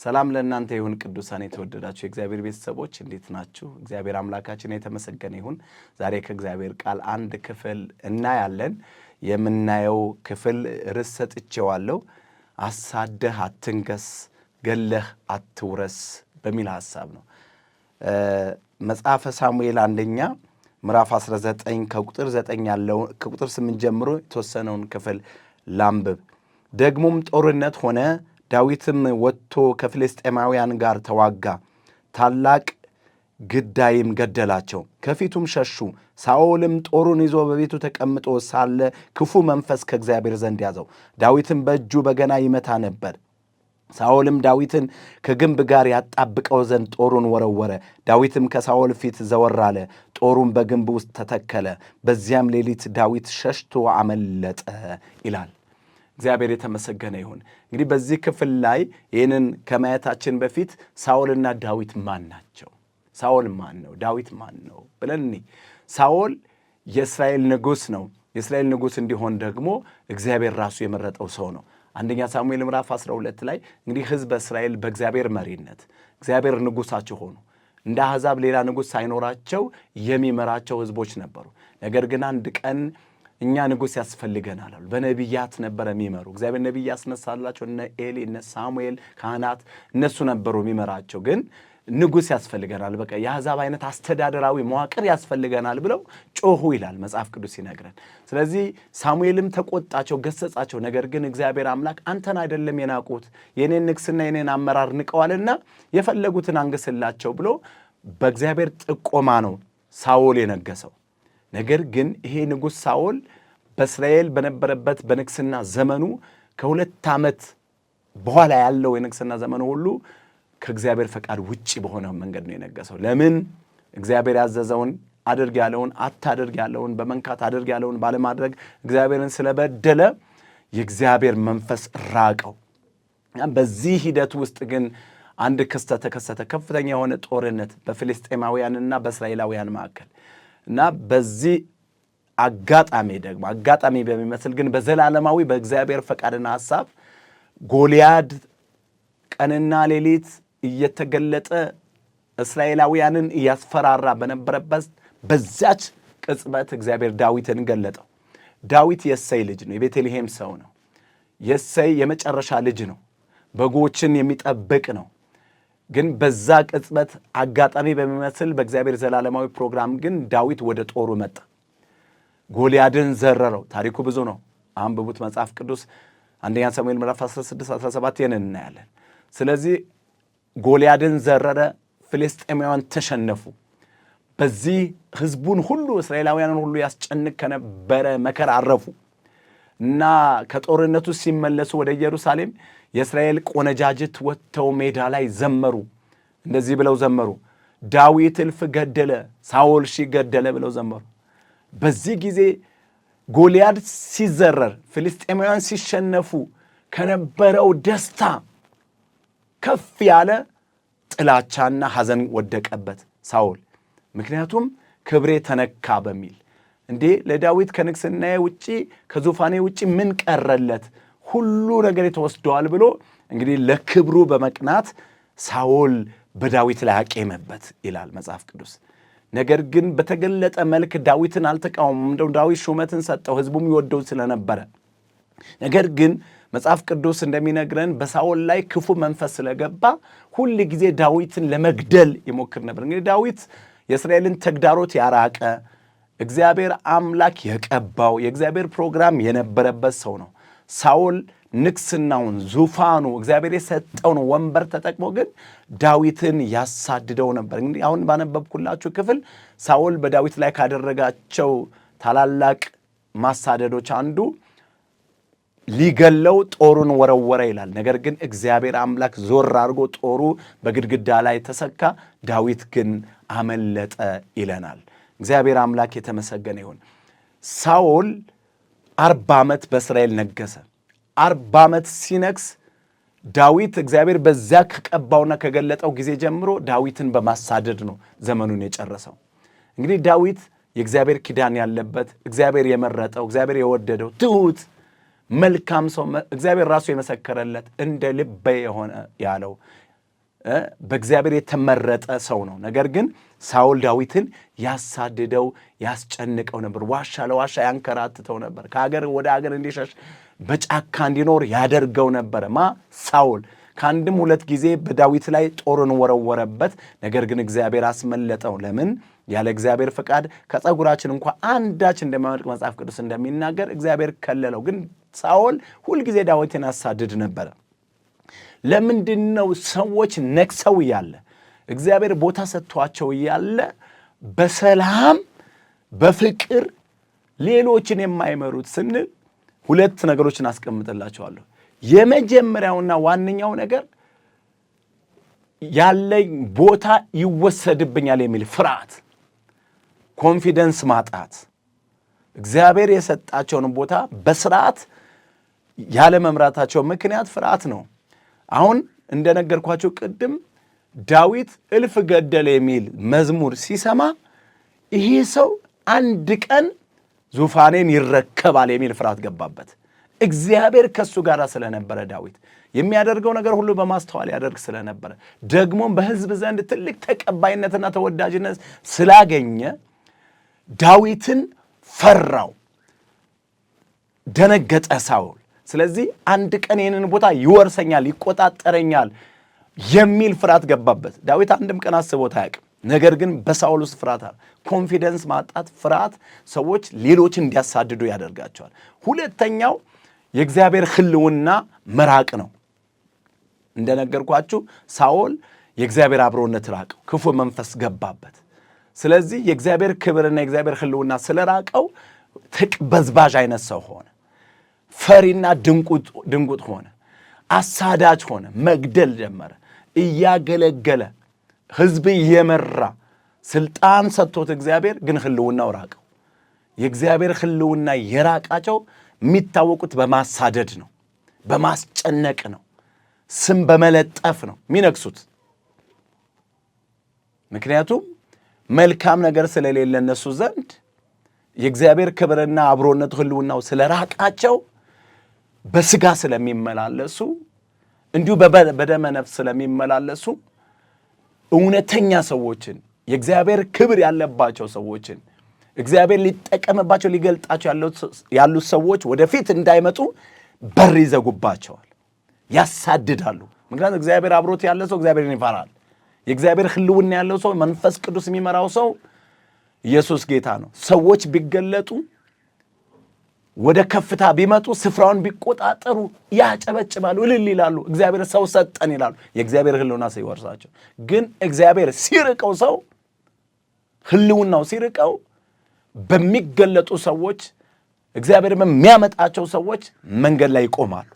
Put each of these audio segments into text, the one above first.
ሰላም ለእናንተ ይሁን ቅዱሳን፣ የተወደዳችሁ የእግዚአብሔር ቤተሰቦች እንዴት ናችሁ? እግዚአብሔር አምላካችን የተመሰገነ ይሁን። ዛሬ ከእግዚአብሔር ቃል አንድ ክፍል እናያለን። የምናየው ክፍል ርዕስ ሰጥቼዋለሁ። አሳደህ አትንገስ፣ ገለህ አትውረስ በሚል ሐሳብ ነው። መጽሐፈ ሳሙኤል አንደኛ ምዕራፍ 19 ከቁጥር 9 ያለው ከቁጥር 8 ጀምሮ የተወሰነውን ክፍል ላንብብ። ደግሞም ጦርነት ሆነ፣ ዳዊትም ወጥቶ ከፍልስጤማውያን ጋር ተዋጋ፣ ታላቅ ግዳይም ገደላቸው፣ ከፊቱም ሸሹ። ሳኦልም ጦሩን ይዞ በቤቱ ተቀምጦ ሳለ ክፉ መንፈስ ከእግዚአብሔር ዘንድ ያዘው። ዳዊትም በእጁ በገና ይመታ ነበር። ሳኦልም ዳዊትን ከግንብ ጋር ያጣብቀው ዘንድ ጦሩን ወረወረ። ዳዊትም ከሳኦል ፊት ዘወር አለ፣ ጦሩን በግንብ ውስጥ ተተከለ። በዚያም ሌሊት ዳዊት ሸሽቶ አመለጠ ይላል። እግዚአብሔር የተመሰገነ ይሁን። እንግዲህ በዚህ ክፍል ላይ ይህንን ከማየታችን በፊት ሳኦልና ዳዊት ማን ናቸው? ሳኦል ማን ነው? ዳዊት ማን ነው ብለን እኒ ሳኦል የእስራኤል ንጉሥ ነው። የእስራኤል ንጉሥ እንዲሆን ደግሞ እግዚአብሔር ራሱ የመረጠው ሰው ነው። አንደኛ ሳሙኤል ምዕራፍ 12 ላይ እንግዲህ ሕዝበ እስራኤል በእግዚአብሔር መሪነት እግዚአብሔር ንጉሣቸው ሆኑ። እንደ አሕዛብ ሌላ ንጉሥ ሳይኖራቸው የሚመራቸው ሕዝቦች ነበሩ። ነገር ግን አንድ ቀን እኛ ንጉሥ ያስፈልገናል አሉ። በነቢያት ነበረ የሚመሩ። እግዚአብሔር ነቢይ ያስነሳላቸው እነ ኤሊ እነ ሳሙኤል ካህናት፣ እነሱ ነበሩ የሚመራቸው። ግን ንጉሥ ያስፈልገናል፣ በቃ የአሕዛብ አይነት አስተዳደራዊ መዋቅር ያስፈልገናል ብለው ጮሁ ይላል መጽሐፍ ቅዱስ ይነግረን። ስለዚህ ሳሙኤልም ተቆጣቸው፣ ገሰጻቸው። ነገር ግን እግዚአብሔር አምላክ አንተን አይደለም የናቁት የኔን ንግስና የኔን አመራር ንቀዋልና የፈለጉትን አንግስላቸው ብሎ በእግዚአብሔር ጥቆማ ነው ሳኦል የነገሰው። ነገር ግን ይሄ ንጉሥ ሳኦል በእስራኤል በነበረበት በንግስና ዘመኑ ከ2 ዓመት በኋላ ያለው የንግስና ዘመኑ ሁሉ ከእግዚአብሔር ፈቃድ ውጪ በሆነ መንገድ ነው የነገሰው። ለምን? እግዚአብሔር ያዘዘውን አድርግ ያለውን አታድርግ ያለውን በመንካት አድርግ ያለውን ባለማድረግ እግዚአብሔርን ስለበደለ የእግዚአብሔር መንፈስ ራቀው። በዚህ ሂደት ውስጥ ግን አንድ ክስተት ተከሰተ። ከፍተኛ የሆነ ጦርነት በፍልስጤማውያንና በእስራኤላውያን መካከል እና በዚህ አጋጣሚ ደግሞ አጋጣሚ በሚመስል ግን በዘላለማዊ በእግዚአብሔር ፈቃድና ሐሳብ ጎልያድ ቀንና ሌሊት እየተገለጠ እስራኤላውያንን እያስፈራራ በነበረበት በዚያች ቅጽበት እግዚአብሔር ዳዊትን ገለጠው። ዳዊት የእሴይ ልጅ ነው። የቤተልሔም ሰው ነው። የእሴይ የመጨረሻ ልጅ ነው። በጎችን የሚጠብቅ ነው። ግን በዛ ቅጽበት አጋጣሚ በሚመስል በእግዚአብሔር ዘላለማዊ ፕሮግራም ግን ዳዊት ወደ ጦሩ መጣ። ጎልያድን ዘረረው። ታሪኩ ብዙ ነው፣ አንብቡት። መጽሐፍ ቅዱስ አንደኛ ሳሙኤል ምዕራፍ 16 17 ይህንን እናያለን። ስለዚህ ጎልያድን ዘረረ፣ ፍልስጤማውያን ተሸነፉ። በዚህ ሕዝቡን ሁሉ እስራኤላውያንን ሁሉ ያስጨንቅ ከነበረ መከራ አረፉ እና ከጦርነቱ ሲመለሱ ወደ ኢየሩሳሌም የእስራኤል ቆነጃጅት ወጥተው ሜዳ ላይ ዘመሩ። እንደዚህ ብለው ዘመሩ፣ ዳዊት እልፍ ገደለ፣ ሳኦል ሺህ ገደለ ብለው ዘመሩ። በዚህ ጊዜ ጎልያድ ሲዘረር፣ ፍልስጤማውያን ሲሸነፉ ከነበረው ደስታ ከፍ ያለ ጥላቻና ሐዘን ወደቀበት ሳኦል። ምክንያቱም ክብሬ ተነካ በሚል እንዴ ለዳዊት ከንግስናዬ ውጪ ከዙፋኔ ውጪ ምን ቀረለት? ሁሉ ነገር ተወስደዋል ብሎ እንግዲህ ለክብሩ በመቅናት ሳኦል በዳዊት ላይ አቄመበት ይላል መጽሐፍ ቅዱስ። ነገር ግን በተገለጠ መልክ ዳዊትን አልተቃወሙም። እንደው ዳዊት ሹመትን ሰጠው፣ ሕዝቡም ይወደው ስለነበረ። ነገር ግን መጽሐፍ ቅዱስ እንደሚነግረን በሳኦል ላይ ክፉ መንፈስ ስለገባ ሁል ጊዜ ዳዊትን ለመግደል ይሞክር ነበር። እንግዲህ ዳዊት የእስራኤልን ተግዳሮት ያራቀ እግዚአብሔር አምላክ የቀባው የእግዚአብሔር ፕሮግራም የነበረበት ሰው ነው። ሳኦል ንግስናውን፣ ዙፋኑ እግዚአብሔር የሰጠውን ወንበር ተጠቅሞ ግን ዳዊትን ያሳድደው ነበር። እንግዲህ አሁን ባነበብኩላችሁ ክፍል ሳኦል በዳዊት ላይ ካደረጋቸው ታላላቅ ማሳደዶች አንዱ ሊገለው ጦሩን ወረወረ ይላል። ነገር ግን እግዚአብሔር አምላክ ዞር አድርጎ ጦሩ በግድግዳ ላይ ተሰካ፣ ዳዊት ግን አመለጠ ይለናል። እግዚአብሔር አምላክ የተመሰገነ ይሁን። ሳኦል 40 ዓመት በእስራኤል ነገሰ። 40 ዓመት ሲነግስ ዳዊት እግዚአብሔር በዚያ ከቀባውና ከገለጠው ጊዜ ጀምሮ ዳዊትን በማሳደድ ነው ዘመኑን የጨረሰው። እንግዲህ ዳዊት የእግዚአብሔር ኪዳን ያለበት፣ እግዚአብሔር የመረጠው፣ እግዚአብሔር የወደደው ትሁት መልካም ሰው፣ እግዚአብሔር ራሱ የመሰከረለት እንደ ልቤ የሆነ ያለው በእግዚአብሔር የተመረጠ ሰው ነው። ነገር ግን ሳውል ዳዊትን ያሳድደው ያስጨንቀው ነበር። ዋሻ ለዋሻ ያንከራትተው ነበር። ከሀገር ወደ ሀገር እንዲሸሽ በጫካ እንዲኖር ያደርገው ነበረ። ሳውል ከአንድም ሁለት ጊዜ በዳዊት ላይ ጦርን ወረወረበት። ነገር ግን እግዚአብሔር አስመለጠው። ለምን? ያለ እግዚአብሔር ፈቃድ ከፀጉራችን እንኳ አንዳች እንደማይወድቅ መጽሐፍ ቅዱስ እንደሚናገር እግዚአብሔር ከለለው። ግን ሳውል ሁልጊዜ ዳዊትን ያሳድድ ነበረ። ለምንድን ነው ሰዎች ነግሰው እያለ እግዚአብሔር ቦታ ሰጥቷቸው እያለ በሰላም በፍቅር ሌሎችን የማይመሩት ስንል ሁለት ነገሮችን አስቀምጥላቸዋለሁ። የመጀመሪያውና ዋነኛው ነገር ያለኝ ቦታ ይወሰድብኛል የሚል ፍርሃት፣ confidence ማጣት፣ እግዚአብሔር የሰጣቸውን ቦታ በስርዓት ያለመምራታቸው ምክንያት ፍርሃት ነው። አሁን እንደነገርኳቸው ቅድም ዳዊት እልፍ ገደለ የሚል መዝሙር ሲሰማ ይሄ ሰው አንድ ቀን ዙፋኔን ይረከባል የሚል ፍርሃት ገባበት። እግዚአብሔር ከእሱ ጋር ስለነበረ ዳዊት የሚያደርገው ነገር ሁሉ በማስተዋል ያደርግ ስለነበረ ደግሞም በሕዝብ ዘንድ ትልቅ ተቀባይነትና ተወዳጅነት ስላገኘ ዳዊትን ፈራው፣ ደነገጠ ሳውል። ስለዚህ አንድ ቀን ይህንን ቦታ ይወርሰኛል፣ ይቆጣጠረኛል የሚል ፍርሃት ገባበት። ዳዊት አንድም ቀን አስቦት አያውቅም። ነገር ግን በሳውል ውስጥ ፍርሃት አለ። confidence ማጣት፣ ፍርሃት ሰዎች ሌሎችን እንዲያሳድዱ ያደርጋቸዋል። ሁለተኛው የእግዚአብሔር ሕልውና መራቅ ነው። እንደነገርኳችሁ ሳኦል የእግዚአብሔር አብሮነት ራቀው፣ ክፉ መንፈስ ገባበት። ስለዚህ የእግዚአብሔር ክብርና የእግዚአብሔር ሕልውና ስለራቀው ተቅበዝባዥ አይነት ሰው ሆነ። ፈሪና ድንጉጥ ሆነ። አሳዳጅ ሆነ። መግደል ጀመረ። እያገለገለ ሕዝብ እየመራ ስልጣን ሰጥቶት እግዚአብሔር ግን ሕልውናው ራቀው። የእግዚአብሔር ሕልውና የራቃቸው የሚታወቁት በማሳደድ ነው፣ በማስጨነቅ ነው፣ ስም በመለጠፍ ነው የሚነግሱት። ምክንያቱም መልካም ነገር ስለሌለ እነሱ ዘንድ የእግዚአብሔር ክብርና አብሮነቱ ሕልውናው ስለራቃቸው በስጋ ስለሚመላለሱ እንዲሁ በደመ ነፍስ ስለሚመላለሱ እውነተኛ ሰዎችን የእግዚአብሔር ክብር ያለባቸው ሰዎችን እግዚአብሔር ሊጠቀምባቸው ሊገልጣቸው ያሉት ሰዎች ወደፊት እንዳይመጡ በር ይዘጉባቸዋል፣ ያሳድዳሉ። ምክንያቱም እግዚአብሔር አብሮት ያለ ሰው እግዚአብሔርን ይፈራል። የእግዚአብሔር ሕልውና ያለው ሰው መንፈስ ቅዱስ የሚመራው ሰው ኢየሱስ ጌታ ነው። ሰዎች ቢገለጡ ወደ ከፍታ ቢመጡ ስፍራውን ቢቆጣጠሩ ያጨበጭባሉ፣ እልል ይላሉ። እግዚአብሔር ሰው ሰጠን ይላሉ። የእግዚአብሔር ሕልውና ሲወርሳቸው ግን እግዚአብሔር ሲርቀው ሰው ሕልውናው ሲርቀው በሚገለጡ ሰዎች እግዚአብሔር በሚያመጣቸው ሰዎች መንገድ ላይ ይቆማሉ፣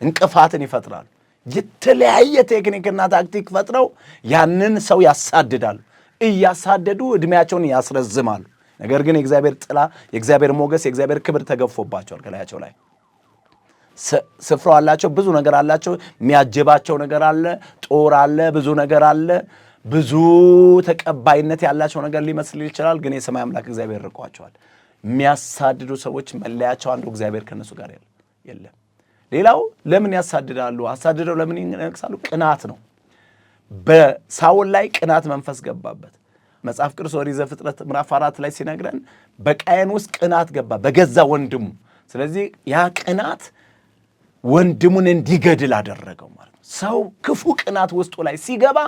እንቅፋትን ይፈጥራሉ። የተለያየ ቴክኒክና ታክቲክ ፈጥረው ያንን ሰው ያሳድዳሉ። እያሳደዱ ዕድሜያቸውን ያስረዝማሉ። ነገር ግን የእግዚአብሔር ጥላ፣ የእግዚአብሔር ሞገስ፣ የእግዚአብሔር ክብር ተገፎባቸዋል። ከላያቸው ላይ ስፍራው አላቸው፣ ብዙ ነገር አላቸው፣ የሚያጅባቸው ነገር አለ፣ ጦር አለ፣ ብዙ ነገር አለ፣ ብዙ ተቀባይነት ያላቸው ነገር ሊመስል ይችላል። ግን የሰማይ አምላክ እግዚአብሔር ርቋቸዋል። የሚያሳድዱ ሰዎች መለያቸው አንዱ እግዚአብሔር ከነሱ ጋር የለም። ሌላው ለምን ያሳድዳሉ? አሳድደው ለምን ይነግሳሉ? ቅናት ነው። በሳውል ላይ ቅናት መንፈስ ገባበት። መጽሐፍ ቅዱስ ኦሪት ዘፍጥረት ምዕራፍ 4 ላይ ሲነግረን በቃየን ውስጥ ቅናት ገባ በገዛ ወንድሙ። ስለዚህ ያ ቅናት ወንድሙን እንዲገድል አደረገው ማለት ነው። ሰው ክፉ ቅናት ውስጡ ላይ ሲገባ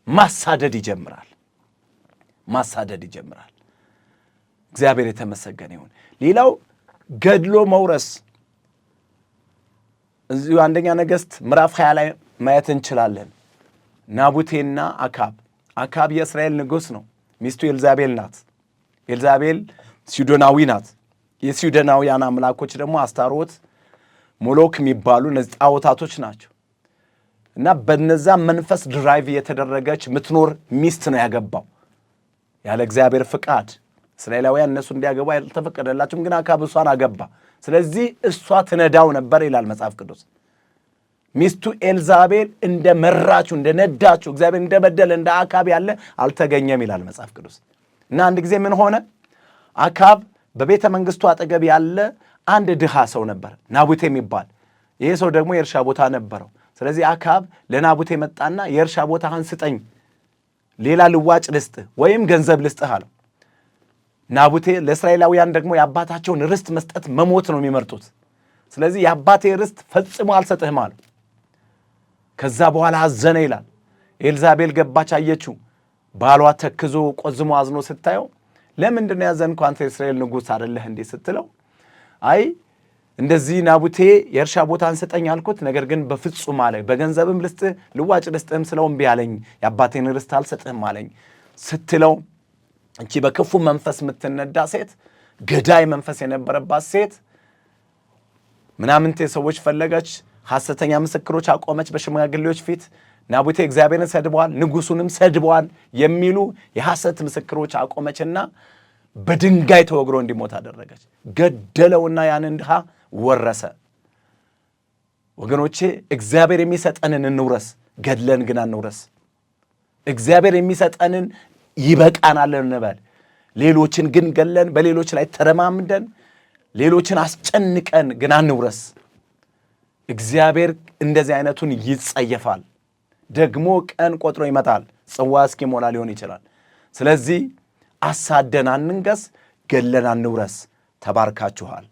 ማሳደድ ይጀምራል፣ ማሳደድ ይጀምራል። እግዚአብሔር የተመሰገነ ይሁን። ሌላው ገድሎ መውረስ እዚሁ አንደኛ ነገሥት ምዕራፍ 20 ላይ ማየት እንችላለን። ናቡቴና አካብ። አካብ የእስራኤል ንጉሥ ነው። ሚስቱ ኤልዛቤል ናት። ኤልዛቤል ሲዶናዊ ናት። የሲዶናውያን አምላኮች ደግሞ አስታሮት፣ ሞሎክ የሚባሉ እነዚህ ጣዖታቶች ናቸው። እና በነዛ መንፈስ drive የተደረገች ምትኖር ሚስት ነው ያገባው ያለ እግዚአብሔር ፍቃድ። እስራኤላውያን እነሱ እንዲያገቡ አልተፈቀደላቸውም፣ ግን አካብ እሷን አገባ። ስለዚህ እሷ ትነዳው ነበር ይላል መጽሐፍ ቅዱስ። ሚስቱ ኤልዛቤል እንደ መራችው እንደ ነዳችው እግዚአብሔር እንደበደለ እንደ አካብ ያለ አልተገኘም ይላል መጽሐፍ ቅዱስ። እና አንድ ጊዜ ምን ሆነ? አካብ በቤተ መንግስቱ አጠገብ ያለ አንድ ድሃ ሰው ነበር፣ ናቡቴ የሚባል። ይሄ ሰው ደግሞ የእርሻ ቦታ ነበረው። ስለዚህ አክዓብ ለናቡቴ መጣና የእርሻ ቦታህን ስጠኝ፣ ሌላ ልዋጭ ልስጥህ ወይም ገንዘብ ልስጥህ አለው። ናቡቴ ለእስራኤላውያን ደግሞ የአባታቸውን ርስት መስጠት መሞት ነው የሚመርጡት። ስለዚህ የአባቴ ርስት ፈጽሞ አልሰጥህም አለው። ከዛ በኋላ አዘነ ይላል። ኤልዛቤል ገባች፣ አየችው። ባሏ ተክዞ ቆዝሞ አዝኖ ስታየው ለምንድን ነው ያዘንከው? አንተ የእስራኤል ንጉሥ አይደለህ እንዴ ስትለው አይ እንደዚህ ናቡቴ የእርሻ ቦታን ስጠኝ አልኩት፣ ነገር ግን በፍጹም አለ። በገንዘብም ልስጥህ ልዋጭ ልስጥህም ስለው እምቢ አለኝ፣ የአባቴን ርስት አልሰጥህም አለኝ ስትለው እቺ በክፉ መንፈስ የምትነዳ ሴት፣ ገዳይ መንፈስ የነበረባት ሴት ምናምንቴ ሰዎች ፈለገች፣ ሐሰተኛ ምስክሮች አቆመች በሽማግሌዎች ፊት። ናቡቴ እግዚአብሔርን ሰድበዋል፣ ንጉሱንም ሰድበዋል የሚሉ የሐሰት ምስክሮች አቆመችና በድንጋይ ተወግሮ እንዲሞት አደረገች። ገደለውና ያንን ድሃ ወረሰ። ወገኖቼ እግዚአብሔር የሚሰጠንን እንውረስ፣ ገድለን ግን አንውረስ። እግዚአብሔር የሚሰጠንን ይበቃናል እንበል። ሌሎችን ግን ገለን በሌሎች ላይ ተረማምደን ሌሎችን አስጨንቀን ግን አንውረስ። እግዚአብሔር እንደዚህ አይነቱን ይጸየፋል። ደግሞ ቀን ቆጥሮ ይመጣል። ጽዋ እስኪሞላ ሊሆን ይችላል። ስለዚህ አሳደን አንንገስ፣ ገለን አንውረስ። ተባርካችኋል።